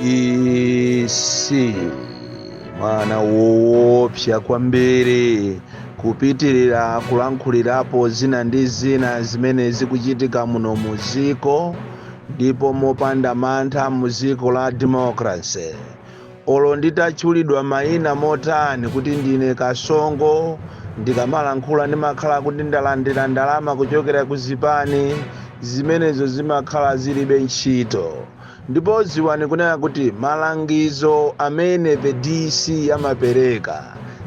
DC, mwana woopsa kwambiri, kupitirira kulankhulirapo zina ndi zina zimene zikuchitika muno muziko, ndipo mopanda mantha muziko la democracy. Olo nditatchulidwa mayina motani kuti ndine Kasongo, ndikamalankhula ndimakhala kuti ndalandira ndalama kuchokera ku zipani zimenezo, zimakhala zilibe ntchito. Ndipo ziwani kunena kuti malangizo amene the DC amapereka,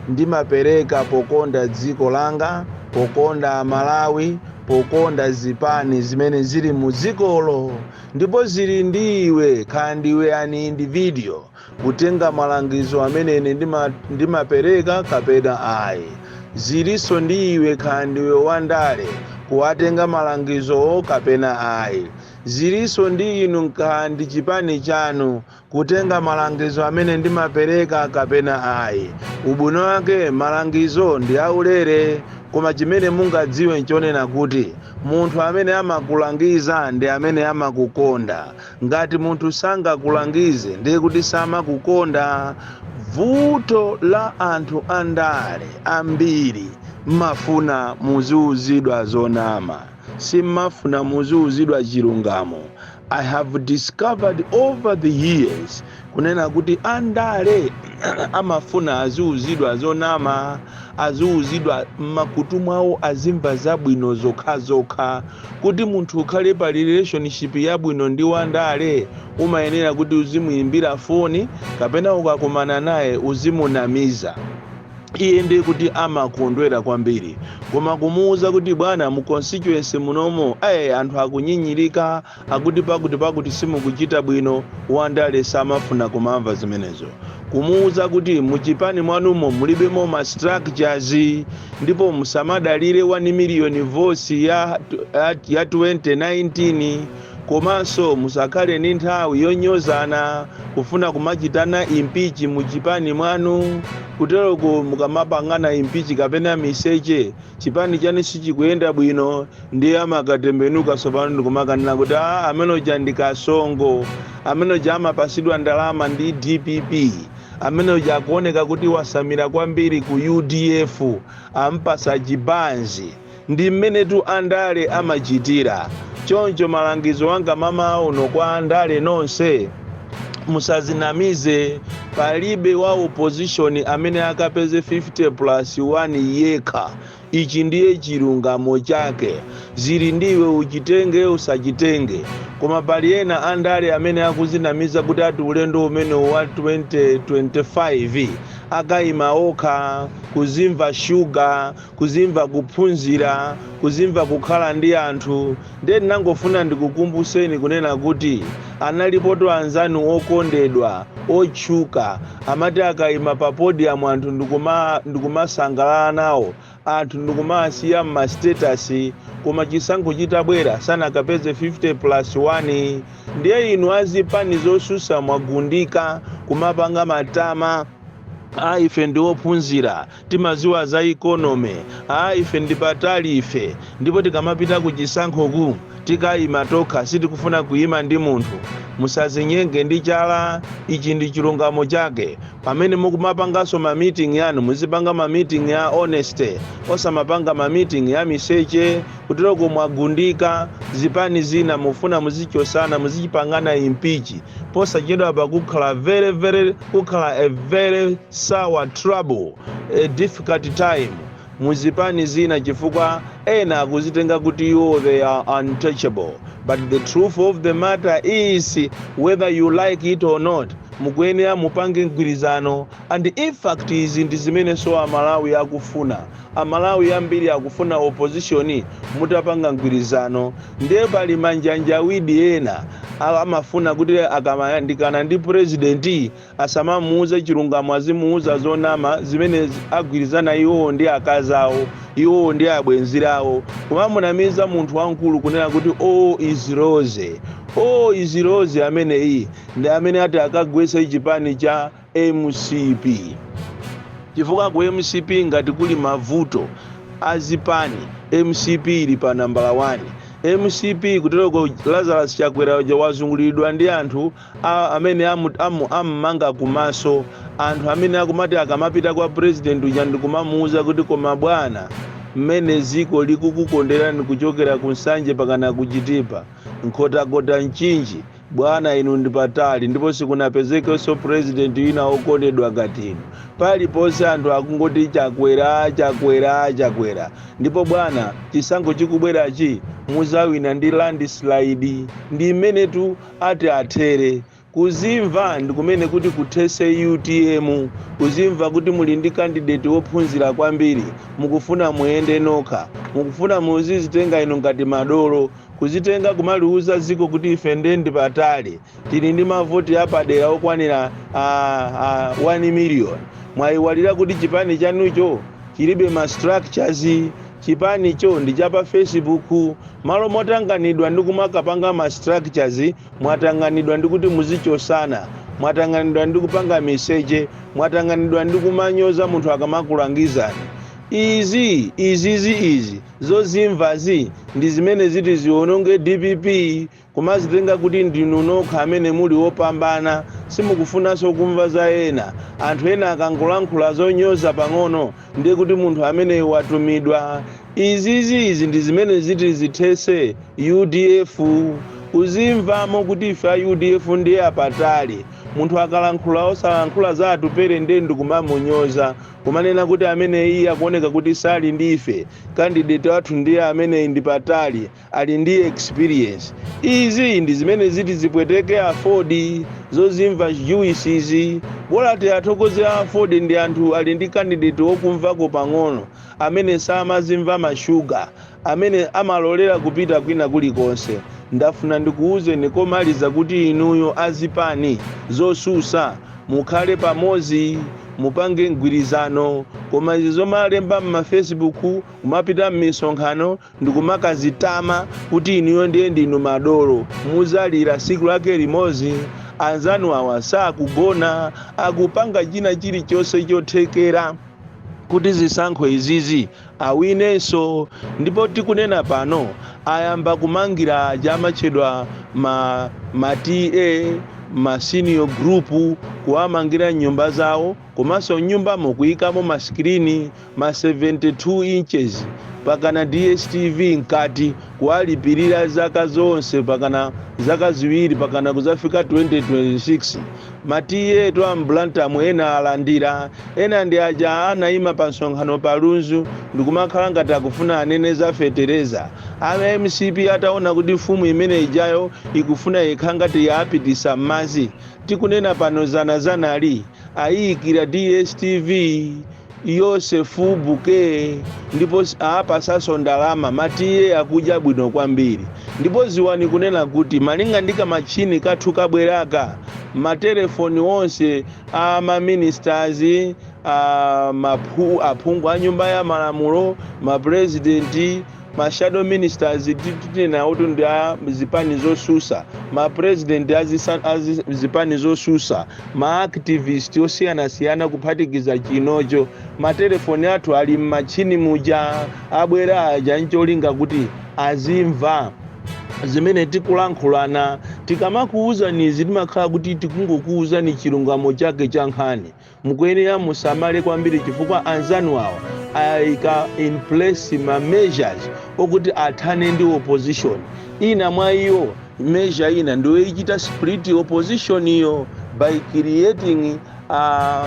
ndimapereka pokonda dziko langa, pokonda Malawi, pokonda zipani zimene zili mu dzikolo. Ndipo zili ndi iwe, kaya ndiwe an individual, kutenga malangizo amene ine ndimapereka kapena ayi. Zilinso ndi iwe, kaya ndiwe wandale, kuwatenga malangizowo kapena ayi. Zilinso ndi inu, kaya ndi chipani chanu, kutenga malangizo amene ndimapereka kapena ayi. Ubwino wake malangizo ndi aulere, koma chimene mungadziwe nchonena kuti munthu amene amakulangiza ndi amene amakukonda. Ngati munthu sangakulangize, ndiye kuti samakukonda. Vuto la anthu andale ambiri, mmafuna muziuzidwa zonama, simmafuna muziuzidwa chilungamo. I have discovered over the years kunena kuti andale amafuna aziuzidwa zonama, aziuzidwa mmakutu mwawo, azimva zabwino zokhazokha. Kuti munthu ukhale pa relationship yabwino ndi wandale, umayenera kuti uzimuyimbira foni kapena ukakumana naye uzimunamiza iye, ndiye kuti amakondwera kwambiri. Koma kumuwuza kuti, "Bwana, mu constituency munomo ayi, anthu akunyinyirika, akuti pakuti pakuti simukuchita bwino," wandale samafuna kumamva zimenezo. Kumuwuza kuti muchipani mwanumo mulibemo ma structures, ndipo musamadalire 1 million votes ya 2019, komanso musakhale ndi nthawi yonyozana, kufuna kumachitana impeach muchipani mwanu, kuteroko mukamapangana impeach kapena miseche, chipani chanu sichikuyenda bwino. Ndiye amakatembenuka tsopano ndikumakanena kuti, "A, amene uja ndi Kasongo, amene uja amapasidwa ndalama ndi DPP, amene uja akuoneka kuti wasamira kwambiri ku UDF, ampasa chibanzi." Ndi mmenetu andale amachitira. Choncho malangizo anga mama uno kwa andale nonse, musazinamize. Palibe wa opposition amene akapeze 50 plus 1 yekha. Ichi ndiye chilungamo chake. Zili ndiwe, uchitenge usachitenge. Koma pali ena andale amene akuzinamiza kuti ati ulendo umene wa 2025 akayima okha, kuzimva shuga, kuzimva kuphunzira, kuzimva kukhala ndi anthu. Ndiye ndinangofuna ndikukumbuseni kunena kuti analipoto anzanu okondedwa otchuka, amati akayima pa podium anthu ndikumasangalala nawo, anthu ndikumasiya mma status, koma chisankho chitabwera sanakapeze 50 plus 1. Ndiye inu azipani zosusa mwagundika kumapanga matama, "A, ife ndi ophunzira, timaziwa za economy. A, ife ndi patali ife, ndipo tikamapita ku chisankhoku tikayima tokha, sitikufuna kuyima ndi munthu." Musazinyenge ndi chala. Ichi ndi chilungamo chake. Pamene mukumapanganso ma meeting yanu, muzipanga ma meeting ya honesty, osamapanga ma meeting ya miseche. Kuteroko mwagundika. Zipani zina mufuna muzichosana, muzichipangana impeach. Posachedwa pakukhala very very, kukhala a very sour trouble, a difficult time muzipani zina, chifukwa ena akuzitenga kuti iwo they are untouchable. But the truth of the matter is, whether you like it or not, mukuyenera mupange mgwirizano. And in fact, izi ndi zimene so Amalawi akufuna. Amalawi ambiri akufuna opposition mutapanga mgwirizano. Ndiye pali manjanjawidi ena amafuna kuti akamayandikana ndi president asamamuuze chilungamo, azimuuza zonama zimene agwirizana iwowo ndi akazi awo, iwowo ndi abwenzi awo, kumamunamiza munthu wamkulu kunena kuti all is rosy, all is rosy. Ameneyi ndi amene ati akagwetse chipani cha MCP, chifukwa ku MCP ngati kuli mavuto azipani, MCP ili pa nambala 1. MCP kutereko, Lazarus Chakwera uja wazungulidwa ndi anthu amene ammanga kumaso, anthu amene akumati akamapita kwa president uja ndikumamuuza kuti, "Koma bwana, mmene ziko likukukonderani kuchokera ku Nsanje pakana kuchitipa, Nkhotakota, Mchinji, bwana, inu ndi patali, ndipo sikunapezekenso president wina wokondedwa ngati inu. Paliponse anthu akungoti Chakwera, Chakwera, Chakwera. Ndipo bwana, chisankho chikubwerachi muzawina ndi landslide." Ndi mmenetu ati athere kuzimva, ndi kumene kuti kuthese UTM, kuzimva kuti muli ndi candidate wophunzira kwambiri. Mukufuna muyende nokha, mukufuna muzizitenga inu ngati madolo, kuzitenga kumaliuza ziko kuti ife nde ndi patali, tili ndi mavoti apadera okwanira 1 million. Mwayiwalira kuti chipani chanucho chilibe ma structures. Chipanicho ndi chapa Facebook. Malo motanganidwa ndi kumakapanga ma structures, mwatanganidwa ndi kuti muzichosana, mwatanganidwa ndi kupanga miseche, mwatanganidwa ndi kumanyoza munthu akamakulangizani. Izi izizi izi zozimvazi ndi zimene ziti ziononge DPP. Kumazitenga kuti ndinu nokha amene muli wopambana, simukufunanso kumva za ena. Anthu ena akangolankhula zonyoza pang'ono, ndiye kuti munthu amene watumidwa. Izizi izi ndi zimene ziti zithese UDF. Kuzimvamo kuti ife a UDF ndiye apatali, munthu akalankhula osalankhula za Atupere ndiye ndikumamunyoza, kumanena kuti amene iye akuoneka kuti sali ndi ife, candidate wathu ndiye amene ndi patali, ali ndi experience. Izi ndi zimene ziti zipweteke AFORD, zozimva juices. Bola athokoze AFORD, ndi anthu ali ndi candidate wokumvako pang'ono, amene samazimva mashuga, amene amalolera kupita kwina kulikonse. Ndafuna ndikuwuzeni komaliza kuti inuyo azipani zosusa mukhale pamodzi, mupange mgwirizano. Koma izi zomalemba m'mafacebook, kumapita m'misonkhano ndikumakazitama kuti inuyo ndiye ndinu madolo, muzalira siku lake limodzi. Anzanu awa sakugona, akupanga china chilichonse chothekera kuti zisankho izizi awinenso. Ndipo tikunena pano ayamba kumangira chamatchedwa ma TA, ma senior group, kuwamangira nyumba zawo, komanso nyumbamo kuyikamo ma screen ma 72 inches pakana DStv mkati, kuwalipirira zaka zonse pakana zaka 2 pakana kuzafika 2026. Ma TA to amBlantyre ena alandira, ena ndi aja anayima pa msonkhano pa Lunzu ndikumakhala ngati akufuna anene za fetereza. A MCP ataona kuti mfumu imene ijayo ikufuna ikhala ngati yapitisa m'madzi, tikunena pano zanazanali ayiyikira DStv yonse full bouquet, ndipo apasaso ndalama. Ma TA akudya bwino kwambiri. Ndipo ziwani kunena kuti malinga ndi kamachini kathu kabweraka, matelefoni onse a maministers, a aphungu a nyumba ya malamulo, mapresidenti, ma shadow ministers, tinena kuti ndi a zipani zosusa, mapresident a zipani zosusa, ma activist osiyanasiyana, kuphatikiza chinocho, matelefoni athu ali m'machini muja abwera aja, ncholinga kuti azimva zimene tikulankhulana. Tikamakuwuzani izi, timakhala kuti tikungokuwuzani chilungamo chake cha nkhani. Mukuyenera musamale kwambiri, chifukwa anzanu awa ayika in place ma measures okuti athane ndi opposition. Ina mwa iyo measure ina ndiyoichita split opposition iyo by creating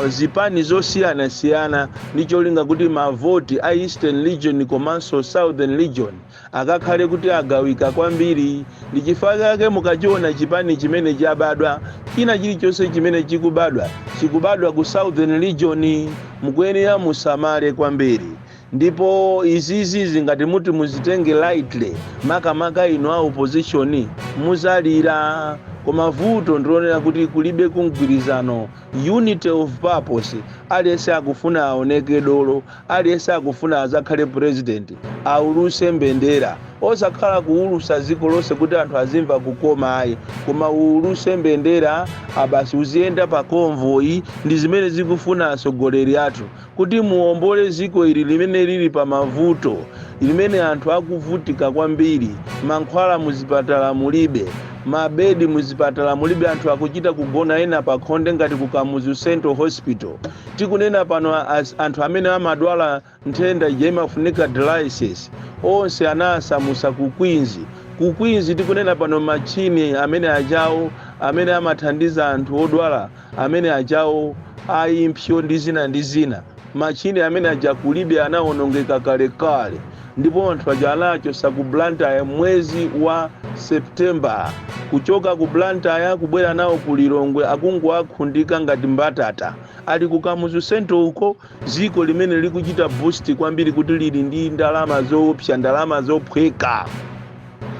zipani zosiyanasiyana, ndi cholinga kuti mavoti a Eastern Region komanso Southern Region akakhale kuti agawika kwambiri. Ndi chifukwa chake mukachiona chipani chimene chabadwa, china chilichonse chimene chikubadwa, chikubadwa ku Southern Region. Mukuyenera musamale kwambiri. Ndipo izizi zingati muti muzitenge lightly, makamaka inu a opposition, muzalira. Koma vuto ndilonera kuti kulibe kumgwirizano, unity of purpose. Aliyense akufuna aoneke dolo, aliyense akufuna azakhale president, auluse mbendera. Osakhala kuulusa dziko lonse kuti anthu azimva kukoma ayi, koma uuluse mbendera abasi, uziyenda pa convoy. Ndi zimene zikufuna atsogoleri athu kuti muombole dziko ili limene lili pa mavuto, limene anthu akuvutika kwambiri. Mankhwala muzipatala mulibe, mabedi muzipatala mulibe, anthu akuchita kugona ena pa khonde ngati ku Kamuzu Central Hospital. Tikunena pano, anthu amene amadwala nthenda ija imafunika dialysis onse anasamusa ku Queens. Ku Queens tikunena pano, machini amene ajawo amene amathandiza anthu odwala amene ajawo aimpsyo ndi zina ndi zina, machini amene aja kulibe, anawonongeka kalekale. Ndipo anthu aja anachosa ku Blantyre mwezi wa September, kuchoka ku Blantyre kubwera nawo ku Lilongwe, akungoakhundika ngati mbatata, ali ku Kamuzu Central uko. Dziko limene likuchita boost kwambiri kuti lili ndi ndalama zoopsa, ndalama zophweka,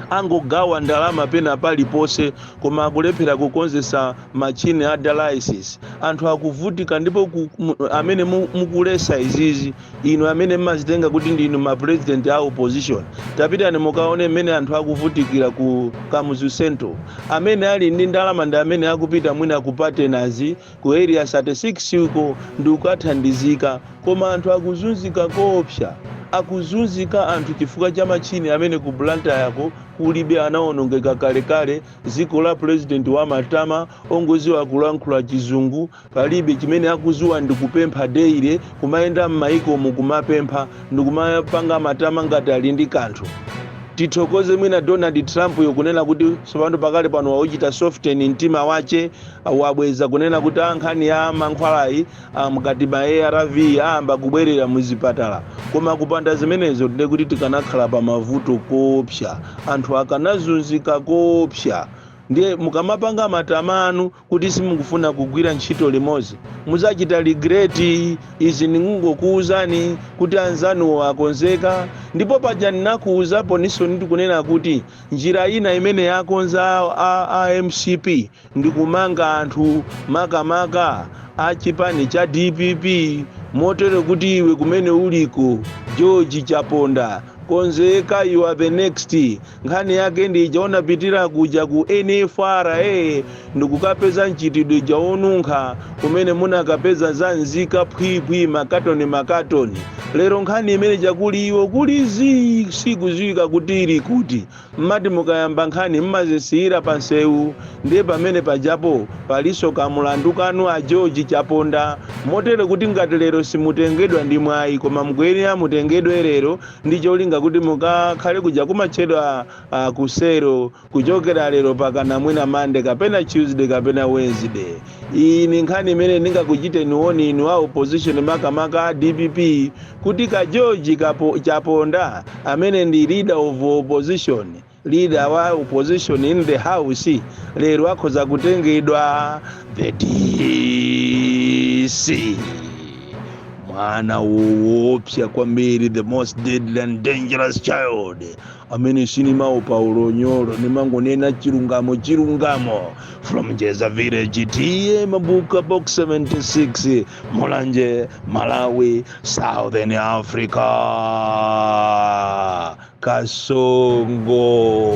angogawa ndalama pena paliponse, koma akulephera kukonzesa machini a dialysis. Anthu akuvutika. Ndipo amene mukulesa izizi, inu amene mmazitenga kuti ndinu ma president a opposition, tapitani mukaone mmene anthu akuvutikira ku Kamuzu Central. Amene ali ndi ndalama ndi amene akupita mwina ku Partners, ku Area 36 uko, ndi kukathandizika, koma anthu akuzunzika koopsa. Akuzunzika anthu chifukwa cha machini amene ku Blantyreko kulibe, anawonongeka kalekale. Dziko la president wa matama, ongoziwa kulankhula Chizungu, palibe chimene akuziwa ndi kupempha daily, kumayenda m'mayikomo kumapempha ndikumapanga matama ngati ali ndi kanthu. Tithokoze mwina Donald Trump yokunena kuti tsopano pakale pano wauchita soften mtima wache, wabweza kunena kuti ankhani ya mankhwalayi mkati ma ARV ayamba kubwerera muzipatala. Koma kupanda zimenezo, tinde kuti tikanakhala pa mavuto koopsa, anthu akanazunzika koopsa. Ndiye mukamapanga matama anu kuti simukufuna kugwira ntchito limodzi, muzachita regret. Izi ndingungokuwuzani kuti anzanuwo akonzeka. Ndipo paja ndinakuwuzapo ninso ndikunena kuti njira ina imene yakonza a MCP ndikumanga anthu, makamaka a chipani cha DPP, motero kuti iwe kumene uliko, George Chaponda, konzeka, you are the next. Nkhani yake ndi ija unapitira kuja ku NFRA ndikukapeza mchitidwe jaonunkha kumene munakapeza za nzika phwipwi, makatoni makatoni. Lero nkhani imene chakuli iwo kuli zi sikuziwika kuti ili kuti. Mmati mukayamba nkhani mmazisiyira pa nsewu. Ndiye pamene pajapo palinso kamulandu kanu a George Chaponda, motero kuti ngati lero simutengedwa ndi mwayi, koma mukuyenera mutengedwe lero ndi cholinga kuti mukakhale kuja kumatchedwa kusero, kuchokera lero pakana mwina Mande kapena Tuesday kapena Wednesday. Iyi ni nkhani imene ndingakuchiteni warn inu a opposition, makamaka a DPP, kuti ka George Chaponda amene ndi leader of opposition, leader wa opposition in the house, lero akhoza kutengedwa. The DC, mwana woopsa kwambiri, the most deadly and dangerous child, amene sinimaopa ulonyolo, nimangonena chilungamo, chilungamo. From Jeza Village, T/A Mabuka, Box 76, Mulanje, Malawi, Southern Africa. Kasongo.